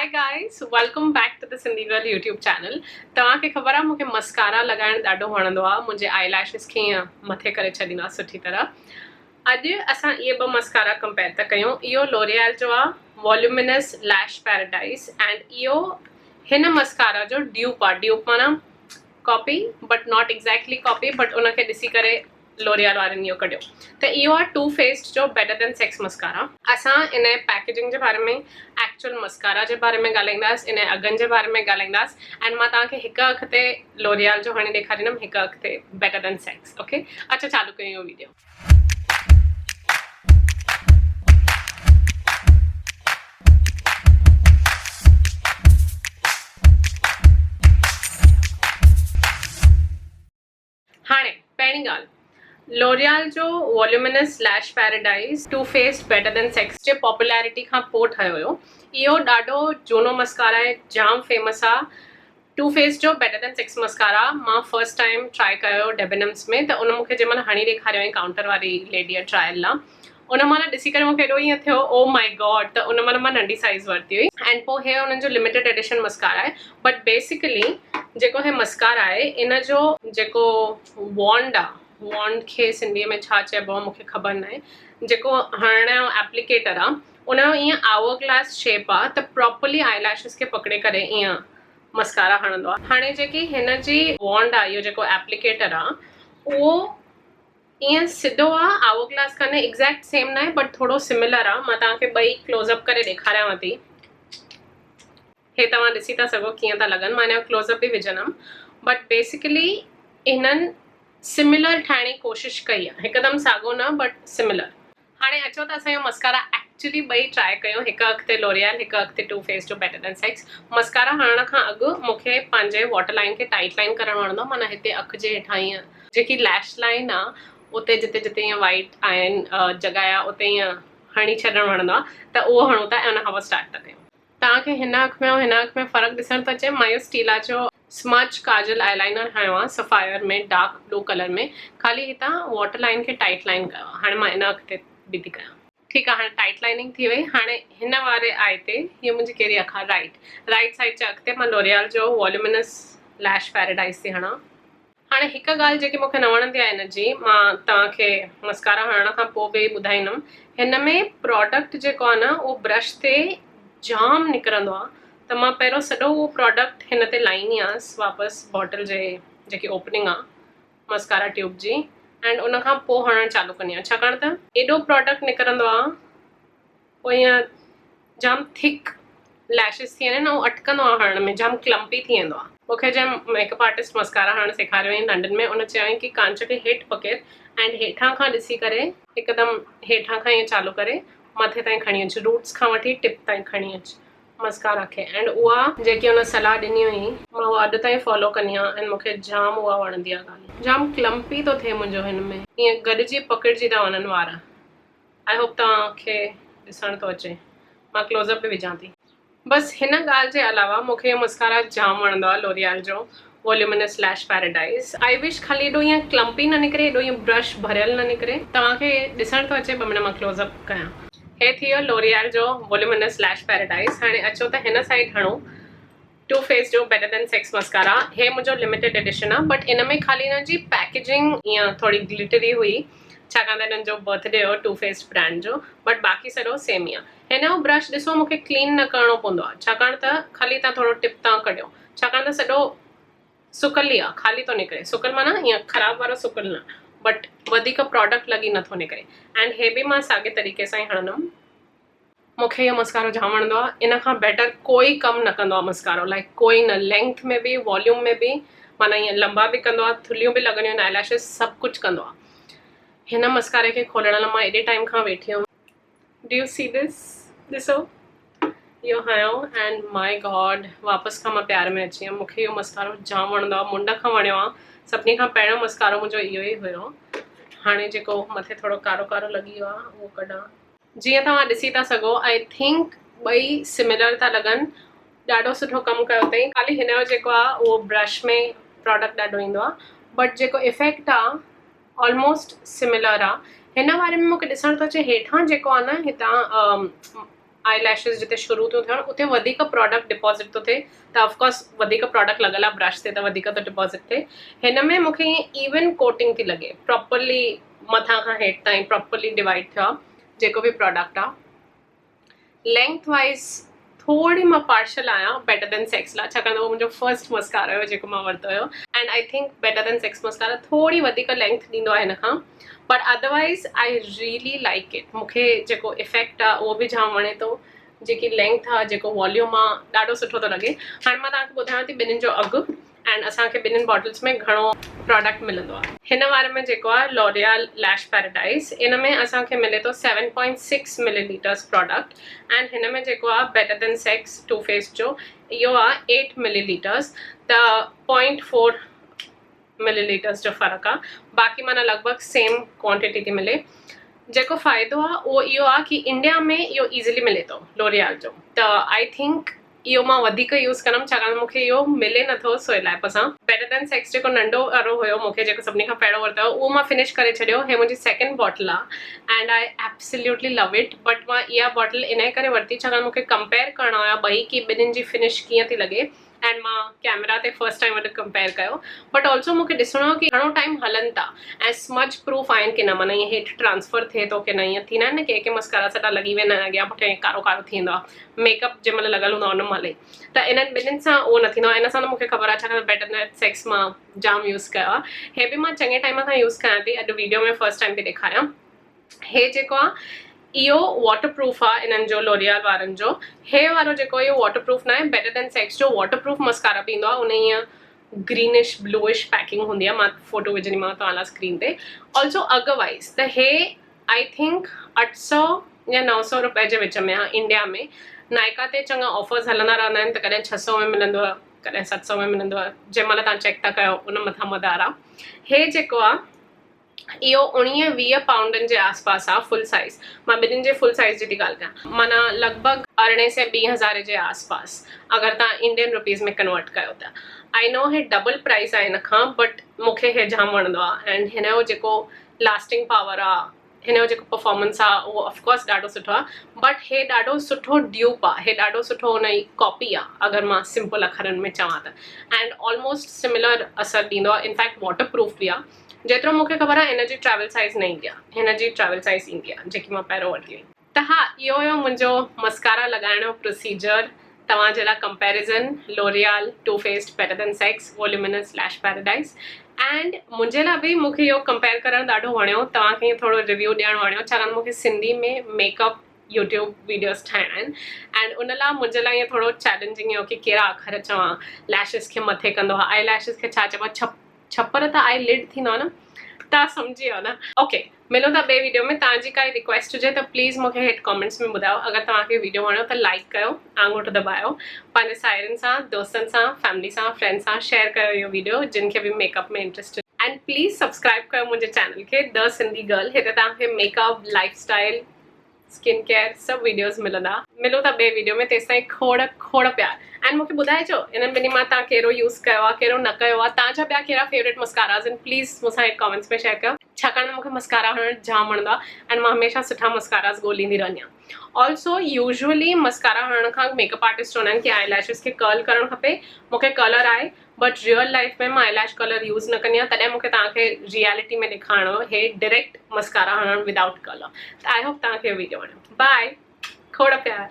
Hi guys welcome back to the Sindhi girl YouTube channel توهان کي خبر آهي مون کي مسڪارا لڳائڻ ڏاڍو وڻندو آهي منهنجي آئي ليشز کي ائين مٿي ڪري ڇڏيندو آهي سٺي طرح اڄ اسان اهي ٻه مسڪارا ڪمپيئر ٿا ڪيون اهو لوريال جو آهي واليومنس ليش پيراڊائز اينڊ اهو هن مسڪارا جو ڊيوپ آهي ڊيوپ معنيٰ copy but not exactly copy but ان کي ڏسي ڪري لوريال وارن اهو ڪڍيو ته اهو آهي ٽو فيسڊ جو بيٽر دين سيڪس مسڪارا. اسان ان پيڪيجنگ جي باري ۾ ايڪچوئل مسڪارا جي باري ۾ ڳالهائينداس ان اگهن جي باري ۾ ڳالهائينداس اينڊ مان توهان کي هڪ اک تي لوريال جو هڻي ڏيکاريندم هڪ اک تي بيٽر دين سيڪس اوڪي اچو چالو ڪيون اهو ويڊيو. هاڻي پهرين ڳالهه لوريال جو Voluminous Lash Paradise Too Faced Better Than Sex جي پاپولرٽي کان پوء ٺهيو هيو. اهو ڏاڍو جهونو مسڪارا آهي جام فيمس آهي. ٽو فيسڊ جو بيٽر دين سيڪس مسڪارا مان فرسٽ ٽائيم ٽرائي ڪيو ڊيبنمس ۾ ته ان مونکي جنهن مهل هڻي ڏيکاريو هئائين ڪائونٽر واري ليڊيء ٽرائل لا ان مهل ڏسي ڪري مونکي ايڏو ائين ٿيو او مائي گاڊ ته ان مهل مان ننڍي سائيز ورتي هئي ۽ پوء هي انهن جو لميٽيڊ ايڊيشن مسڪارا آهي بٽ بيسيڪلي جيڪو هي مسڪارا آهي ان جو جيڪو وانڊ آهي وانڊ کي سنڌي ۾ ڇا چئبو آهي مونکي خبر ناهي جيڪو هڻڻ جو ايپليڪيٽر آهي ان جو ائين آور گلاس شيپ آهي ته پراپرلي آئي ليشز کي پڪڙي ڪري ائين مسڪارا هڻندو آهي هاڻي جيڪي هن جي وانڊ آهي اهو جيڪو ايپليڪيٽر آهي اهو ائين سڌو آ آور گلاس ڪانهي ايگزيڪٽ سيم ناهي بٽ ٿورو سميلر آ مان توهان کي ٻئي ڪلوز اپ ڪري ڏيکاريانو ٿي هي توهان ڏسي ٿا سگهو ڪيئن ٿا لڳن مان هن جو ڪلوز اپ به وجهندم بٽ بيسيڪلي هنن سميلر ٺاهڻ جي ڪوشش ڪئي آ هڪدم ساڳو نه بٽ سميلر. هاڻي اچو ته اسان اهو مسڪارا ايڪچولي ٻئي ٽرائي ڪيون هڪ اک تي لوريال هڪ اک تي ٽو فيس جو بيٽر دين سيڪس مسڪارا هڻڻ کان اڳ مون کي پنهنجي واٽر لائين کي ٽائيٽ لائين ڪرڻ وڻندو آهي معنيٰ هتي اک جي هيٺان ائين جيڪي ليش لائين آهي اتي جتي جتي ائين وائيٽ آهن جڳهه آهي اتي ائين هڻي ڇڏڻ وڻندو آهي ته اهو هڻون ٿا ۽ ان کان پوء اسٽارٽ ٿا ڪيون. توهان کي هن اک ۾ ۽ هن اک ۾ فرق ڏسڻ ٿو اچي. مان اهو اسٽيلا جو سمچ ڪاجل آئي لائنر هنيو آهي سفائر ۾ ڊارڪ بلو ڪلر ۾ خالي هتان واٽر لائين کي ٽائيٽ لائين ڪيو آهي هاڻي مان ان اک تي به ٿي ڪيان. ٺيڪ آهي هاڻي ٽائيٽ لائننگ ٿي وئي هاڻي هن واري آئي تي هي منهنجي ڪهڙي اک آهي رائيٽ رائيٽ سائيڊ جي اک تي مان لوريال جو واليومنس ليش پيراڊائز ٿي هڻان. هاڻي هڪ ڳالهه جيڪي مون کي نه وڻندي آهي هن جي مان توهان کي مسڪارا هڻڻ کان پوء به ٻڌائيندم هن ۾ پراڊڪٽ جيڪو آهي نه اهو برش تي جام نڪرندو آهي ته مان پهريون سڄو اهو پراڊڪٽ هن تي لائيندي آهيانس واپس باٽل جي جيڪي اوپننگ آهي مسڪارا ٽيوب جي اينڊ ان کان پوء هڻڻ چالو ڪندي آهيان ڇاڪاڻ ته ايڏو پراڊڪٽ نڪرندو آهي پوء ائين جام ٿڪ ليشز ٿي وڃن ۽ اٽڪندو آهي هڻڻ ۾ جام ڪلمپي ٿي ويندو آهي. مون کي جنهن ميڪ اپ آرٽسٽ مسڪارا هڻڻ سيکاريو هئائين لنڊن ۾ ان چيو هئائين ڪي ڪانچ کي هيٺ پڪڙ اينڊ هيٺان کان ڏسي ڪري هڪدم هيٺان کان ائين چالو ڪري مٿي تائين کڻي اچ روٽس کان وٺي ٽپ تائين کڻي اچ مسڪارا کي اينڊ اها جيڪي ان صلاح ڏني هئي مان اها اڄ تائين فالو ڪندي آهيان اينڊ مون کي جام اها وڻندي آهي ڳالهه. جام ڪلمپي ٿو ٿئي منهنجو هن ۾ ائين گڏجي پڪڙجي ٿا وڃن وار. I hope توهان کي ڏسڻ ٿو اچي. مان ڪلوز اپ به وجهان ٿي. بس هن ڳالهه جي علاوه مون کي اهو مسڪارا جام وڻندو آهي لوريال جو واليومنس ليش پيراڊائز. I وش خالي ايڏو ائين ڪلمپي نه نڪري ايڏو ائين برش ڀريل نه نڪري. توهان کي ڏسڻ ٿو اچي ٻه منٽ مان ڪلوز اپ ڪيان. هي ٿي ويو لوريال جو واليومنس ليش پيراڊائز هاڻي اچو ته هن سائيڊ هڻون. ٽو فيس جو بيٽر دين سيڪس مسڪارا هي منهنجو لميٽيڊ ايڊيشن آ بٽ ان ۾ خالي انهن جي پيڪيجنگ ائين ٿوري گلٽري هئي ڇاڪاڻ ته انهن جو برٿ ڊي هو ٽو فيس برانڊ جو بٽ باقي سڄو سيم ئي آ هن جو برش ڏسو مونکي ڪلين نه ڪرڻو پوندو آ ڇاڪاڻ ته خالي تان ٿورو ٽپ تان ڪڍيو ڇاڪاڻ ته سڄو سڪل ئي آ خالي ٿو نڪري سڪل معنيٰ ائين خراب وارو سڪل نه بٽ وڌيڪ پراڊڪٽ لڳي نٿو نڪري اينڊ هي به مان ساڳي طريقي سان ئي هڻندم. مون کي اهو مسڪارو جام وڻندو آهي ان کان بيٽر ڪوئي ڪم نه ڪندو آهي مسڪارو لائڪ ڪوئي نه لينٿ ۾ به واليوم ۾ به معنيٰ ائين لمبا به ڪندو آهي ٿلهيون به لڳنديون آهن آئي ليشز سڀ ڪجهه ڪندو آهي هن مسڪاري کي کولڻ لاء مان ايڏي ٽائيم کان ويٺي هيم do you سي دس ڏسو اهو هنيو اينڊ my God واپس کان مان پيار ۾ اچي ويم مون کي اهو مسڪارو جام وڻندو آهي منڍ کان وڻيو آهي سڀني کان پهريون مسڪارو منهنجو اهو ئي هيو هاڻي جيڪو مٿي ٿورو ڪارو ڪارو لڳي ويو آهي اهو ڪڍان جيئن توهان ڏسي ٿا سگهو I think ٻئي سميلر ٿا لڳن ڏاڍو سٺو ڪم ڪيو اٿئي خالي هن جو جيڪو آ اهو برش ۾ پراڊڪٽ ڏاڍو ايندو آ بٽ جيڪو افيڪٽ آ آلموسٽ سميلر آ هن واري ۾ مونکي ڏسڻ ٿو اچي هيٺان جيڪو آ نه هتان آئي ليشز جتي شروع ٿيون ٿيڻ اتي وڌيڪ پراڊڪٽ ڊپازٽ ٿو ٿئي ته آف ڪورس وڌيڪ پراڊڪٽ لڳل آهي برش تي ته وڌيڪ ٿو ڊپازٽ ٿئي. هن ۾ مون کي ائين ايون ڪوٽنگ ٿي لڳي پراپرلي مٿان کان هيٺ تائين پراپرلي ڊوائيڊ ٿيو آهي جيڪو به پراڊڪٽ آهي. لينٿ وائز ٿوري مان پارشل آهيان بيٽر دين سيڪس لاء ڇاڪاڻ ته اهو منهنجو فرسٽ مسڪارا هيو جيڪو مان ورتو هيو and I think better than sex mascara ٿوري وڌيڪ لينٿ ڏيندو آهي هن کان but otherwise I really like it مون کي جيڪو افيڪٽ آهي اهو به جام وڻي ٿو جيڪي لينٿ آ جيڪو واليوم آ ڏاڍو سٺو ٿو لڳي هاڻي مان توهان کي ٻڌايان ٿي ٻنهين جو اگهه ۽ اسان کي ٻنهين باٽلز ۾ گهڻو پراڊڪٽ ملندو آ. هن واري ۾ جيڪو آ لوريال ليش پيراڊائز ان ۾ اسان کي ملي ٿو 7.6 millilitres product ۽ هن ۾ جيڪو آ better than sex too faced جو اهو آ 8 ملي ليٽرز ته پوائنٽ فور ملي ليٽرز جو فرق آ باقي معنيٰ لڳ ڀڳ سيم ڪوانٽٽي ٿي ملي جيڪو فائدو آ اهو اهو آ ڪي انڊيا ۾ اهو ايزلي ملي ٿو لوريال جو ته I think اهو مان وڌيڪ يوز ڪندم ڇاڪاڻ ته مونکي اهو ملي نٿو سولائپ سان. بيٽر دين سيڪس جيڪو ننڍو وارو هيو مونکي جيڪو سڀني کان پهريون ورتو هيو اهو مان فنش ڪري ڇڏيو هي منهنجي سيڪنڊ باٽل آ and I absolutely love it but مان اها باٽل انهي ڪري ورتي ڇاڪاڻ مونکي ڪمپيئر ڪرڻو هيو ٻئي ڪي ٻنهين جي فنش ڪيئن ٿي لڳي ۽ مان ڪيمرا تي فرسٽ ٽائيم اڄ ڪمپيئر ڪيو بٽ آلسو مون کي ڏسڻو هو ڪي گهڻو ٽائيم هلن ٿا ۽ سمج پروف آهن ڪي نه معنيٰ ائين هيٺ ٽرانسفر ٿئي ٿو ڪي نه ائين ٿيندا آهن نه ڪي ڪي مسڪارا سٽا لڳي ويندا آهن اڳيان پٺيان ائين ڪارو ڪارو ٿي ويندو آهي ميڪ اپ جنهن مهل لڳل هوندو آهي ان مهل ئي ته انهن ٻنهين سان اهو نه ٿيندو آهي ان سان ته مون کي خبر آهي ڇاڪاڻ ته بيٽر دين سيڪس مان جام يوز ڪيو آهي هي به مان چڱي ٽائيم کان يوز ڪيان ٿي اڄ ويڊيو ۾ فرسٽ ٽائيم ٿي ڏيکاريان. هي جيڪو آ اهو واٽر پروف آ انهن جو لوريال وارن جو هي وارو جيڪو اهو واٽر پروف ناهي بيٽر دين سيڪس جو واٽر پروف مسڪارا به ايندو آ ان ائين گرينش بلوئش پيڪنگ هوندي آ مان فوٽو وجهنديمانو توهان لاء اسڪرين تي آلسو اگهه وائز ته هي I think 800 يا 900 روپئي جي وچ ۾ آ انڊيا ۾ نائڪا تي چڱا آفرز هلندا رهندا آهن ته ڪڏهن 600 ۾ ملندو آ ڪڏهن 700 ۾ ملندو آ جنهن مهل توهان چيڪ ٿا ڪيو ان مٿان مدار آ هي جيڪو آ اهو اوڻيهه ويهه پائونڊن جي آس پاس آ فل سائيز مان ٻنهين جي فل سائيز جي ٿي ڳالهه ڪيان معنيٰ لڳ ڀڳ ارڙهين سئين ٻين هزارين جي آس پاس اگر توهان انڊين روپيز ۾ ڪنورٽ ڪيو ته آئي نو هي ڊبل پرائيز آ هن کان بٽ مون کي هي جام وڻندو آ اينڊ هن جو جيڪو لاسٽنگ پاور آ هن جو جيڪو پرفارمنس آ اهو آف ڪورس ڏاڍو سٺو آ بٽ هي ڏاڍو سٺو ڊيوپ آ هي ڏاڍو سٺو هن جي ڪاپي آ اگر مان سمپل اکرن ۾ چوان ته اينڊ آلموسٽ سملر اثر ڏيندو آ انفيڪٽ واٽر پروف به آ جيترو مون کي خبر آ هن جي ٽريول سائيز نه ايندي آ هن جي ٽريول سائيز ايندي آ جيڪي مان پهريون ورتي هئي. ته ها اهو هيو منهنجو مسڪارا لڳائڻ جو پروسيجر توهان جي لاء comparison L'Oreal too faced better than sex voluminous lash paradise and منهنجي لاء به مون کي اهو ڪمپيئر ڪرڻ ڏاڍو وڻيو توهان کي ٿورو ريويو ڏيڻ وڻيو ڇاڪاڻ مون کي Sindhi ۾ make up YouTube videos ٺاهڻا آهن اينڊ ان لاء منهنجي لاء ائين ٿورو چئلينجنگ هيو ڪي ڪهڙا اکر چوان ليشز کي مٿي ڪندو آهي آئي ليشز کي ڇا چئبو آهي ڇپ ڇپر ته آئي لڊ ٿيندو آهي نه توهان سمجهي ويو نه اوڪي ملون ٿا ٻئي ويڊيو ۾ توهان جي ڪائي ريڪويسٽ هجي ته پليز مون کي هيٺ ڪامينٽس ۾ ٻڌايو اگر توهان کي ويڊيو وڻيو ته لائيڪ ڪيو آڱوٺو دٻايو پنهنجي ساهيڙين سان دوستن سان فيملي سان فرينڊ سان شيئر ڪيو اهو ويڊيو جن کي به make up ۾ interest and please subscribe ڪيو منهنجي چينل کي د سنڌي گرل هتي توهان کي makeup lifestyle skin care سڀ ويڊيوز ملندا. ملون ٿا ٻئي ويڊيو ۾ تيستائين کوڙ کوڙ پيار ۽ مونکي ٻڌائجو انهن ٻنهي مان توهان ڪهڙو يوز ڪيو آهي ڪهڙو نه ڪيو آهي توهان جا ٻيا ڪهڙا فيوريٽ مسڪاراز آهن پليز مون سان هيٺ ڪامينٽس ۾ شيئر ڪيو ڇاڪاڻ ته مونکي مسڪارا هڻڻ جام وڻندو آهي ۽ مان هميشه سٺا مسڪاراز ڳوليندي رهندي آهيان آلسو يوزولي مسڪارا هڻڻ کان ميڪ اپ آرٽسٽ چوندا آهن ڪي آئي ليشز کي ڪرل ڪرڻ کپي مونکي ڪلر آهي بٽ ريئل لائيف ۾ مان آئي ليش ڪلر يوز نه ڪندي آهيان تڏهن مونکي توهان کي ريئلٽي ۾ ڏيکارڻو هو هي ڊريڪٽ مسڪارا هڻڻ ودائوٽ ڪلر ته I hope توهان کي ويڊيو وڻيو باء کوڙ پيار.